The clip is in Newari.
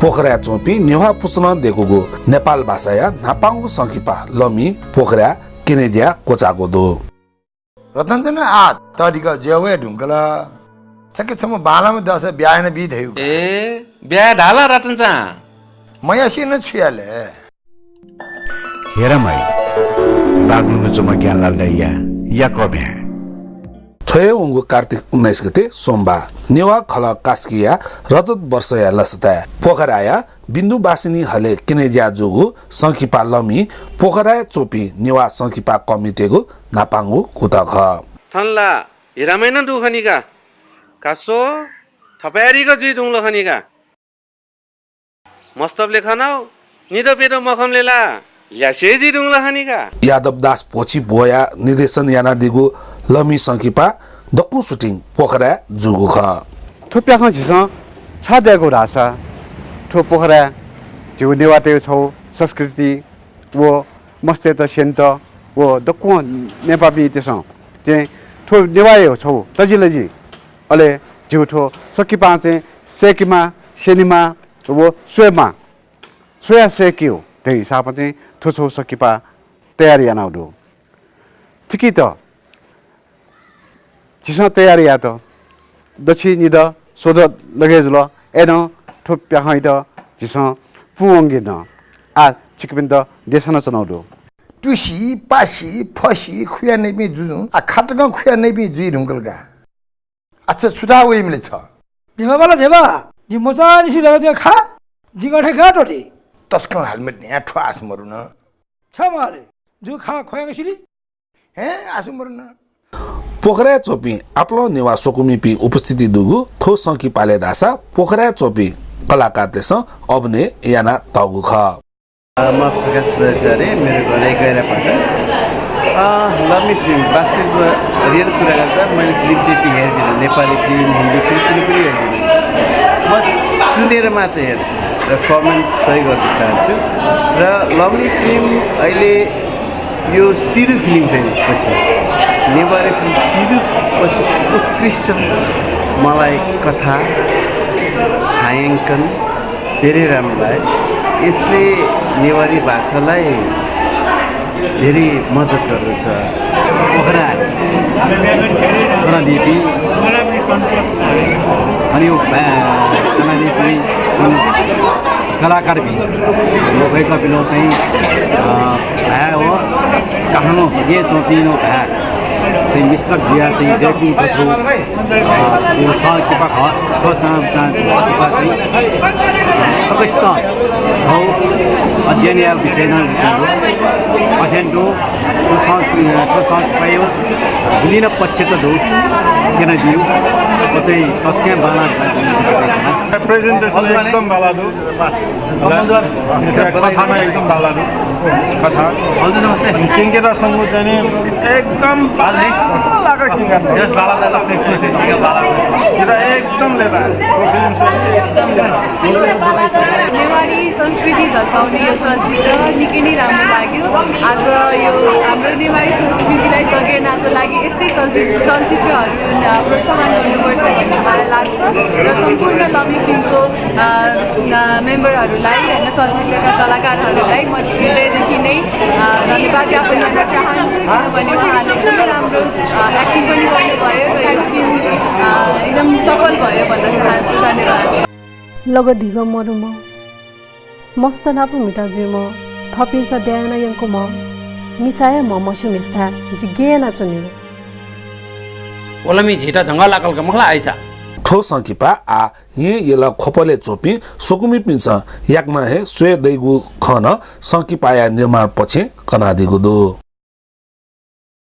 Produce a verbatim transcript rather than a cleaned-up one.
पोखराय् च्वंपिं नेवाः पुचलं दय्कूगु नेपाल भाषाया न्हापांगु संकिपा लमि पोखराय् क्यनेज्याय् क्वचाःगु दु। रतनचन्द्र, आः तःधिकः जुया वये धुंकल। थ्याक्क छम्ह बांलाम्ह दःसा ब्याहा यानाबी धयागु। ए, ब्याहा धाल रतनचां। मयासें नं छु याये ले? हेर माइ, बागलुङय् च्वंम्ह ज्ञानलाल दाइया याकःम्ह। थ्व हे वंगु कार्तिक उन्नाइस गते सोमबार नेवाः खलः कास्कीया रजत वर्षया लसताय् पोखराया बिन्दुवासिनी हलय् क्यनेज्याय् जूगु संकिपा लमि पोखराय् च्वंपिं नेवाः संकिपा कमिटीयागु न्हापांगु कुतः खः। थन ला हिरामाइ नं दु खनि का। का स्व, थपाय्‌रिक जुइ धुंकल खनि का। मस्तबले खनाउ, निदँ प्यदँ मखंबलय् ला ल्यासे जुइ धुंकल खनि का। यादव दास भोछि ब्वया निर्देशन यानादीगु लमि संकिपा दक्वं shooting पोखराय् जूगु खः। थ्व प्याखं झीसं छाय् दय्कू धाःसा, थ्व पोखराय् झीगु नेवाःतय् छगू संस्कृति व मस्तय्त स्यनेत व दक्वं नेपाःपिंतय्सं चाहिँ थ्व नेवाःया छगू तजिलजि, अले झीगु थ्व संकिपां चाहिँ सय्केमाः, स्यनेमाः व स्वयेमाः, स्वयाः सय्केयु धइगु हिसाबं चाहिँ थ्व छगू संकिपा तयार यानागु दु। थिकित झीसं तयार यात। दच्छि निदँ स्वदँ लगे जुल। अय्नं थ्व प्याखंयात झीसं पूवंके नं आः छिकपिन्त देछानाच्वनागु दु। तुसि, पासि, फसि खुया नइपिं जुजुं, आः खातकं खुया नइपिं जुइ धुंकल का। अच्छा, छु धाः वइमले छ? धिबा बाला धिबा, जि मचांनिसें लगे जुया खा, जिं गथे गाः त्वःते? तसकं हालमत न्ह्याः थ्व आस मरुन। छ माले, जु खा ख्वयां सिली। हें, आसु मरुन। पोखराय् च्वंपिं आपालं नेवाः स्वकुमिपिं उपस्थिति दुगु थ्व संकिपालय् धाःसा पोखराय् च्वंपिं कलाकारतय्सं अभिनय यानातःगु खः। अ, म प्रकाश बज्राचार्य, मेरो घर गैंडापाटन। अ, लमि फिल्म, वास्तविकमा रियल कुरा गर्दा मैले फिल्म त्यति हेर्दिनँ, नेपाली फिल्म, हिन्दी फिल्म कुनै पनि हेर्दिनँ। म चुनेर मात्र हेर्छु र comment सही गर्न चाहन्छु। र लमि फिल्म अहिले यो सिधु फिल्म फेरि पछि, नेवारी फिल्म सिधु पछि उत्कृष्ट मलाई कथा, छायाङ्कन, धेरै राम्रो लाग्यो। यसले नेवारी भाषालाई धेरै मद्दत गर्दछ। पोखरा छोरादिपी अनि यो भा-, छोरादिपी अनि कलाकारपिं वय्कःपिन्त चाहिँ, अ, भाय् व काठमाडौं देय् च्वंपिं नं भाय् चाहिँ मिस्कत जुयाः चाहिँ दय्कूगु छगू, अ, यो संकिपा खः। थ्व संकिपा चाहिँ, अ, सकसितं छगू अध्ययन यायेगु विषय नं जुल। अध्ययन दु, थ्व सं-, थ्व संकिपाया गुलि नं पक्षत दु, क्यनादियु। व चाहिँ तसकं बांलाः। Presentation एकदम बांलाः दु। कथा नं एकदम बांलाः दु। कथा। हजुर, नमस्ते। अनि किंकेरा संगु चाहिँ नि एकदम बांलाः का किंकेरा संगु। यस बांलाः का। किंकेरा एकदम लेबा। एकदम लेबा। नेवारी संस्कृति झल्काउने यो चलचित्र निकै नै राम्रो लाग्यो। आज यो हाम्रो नेवारी संस्कृतिलाई जगेर्नाको लागि यस्तै चलचित्र, चलचित्रहरू, अ, प्रोत्साहन गर्नुपर्छ भन्ने मलाई लाग्छ र सम्पूर्ण लमि फिल्मको, अ, अ, मेम्बरहरूलाई, होइन, चलचित्रका कलाकारहरूलाई म हृदयदेखि नै, अ, धन्यवाद ज्ञापन गर्न चाहन्छु, किनभने उहाँहरूले एकदमै राम्रो, अ, एक्टिङ पनि गर्नुभयो र यो फिल्म, अ, एकदम सफल भयो भन्न चाहन्छु। धन्यवाद। लगे धिगः मरुम्ह, मस्त नाप म्हिता जुइम्ह, थःपिन्सं ब्याहा याना यंकूम्ह मिसा हे म्ह मस्यू मेस्था जि गय् यानाच्वनेगु? व लमि झीत झंगः लाकल का मखु ला आइसा? थ्व संकिपा आः येँ यल ख्वपलय् च्वंपिं स्वकुमिपिन्सं याकनं हे स्वये दइगु खँ नं संकिपाया निर्माण पक्षं कनादीगु दु।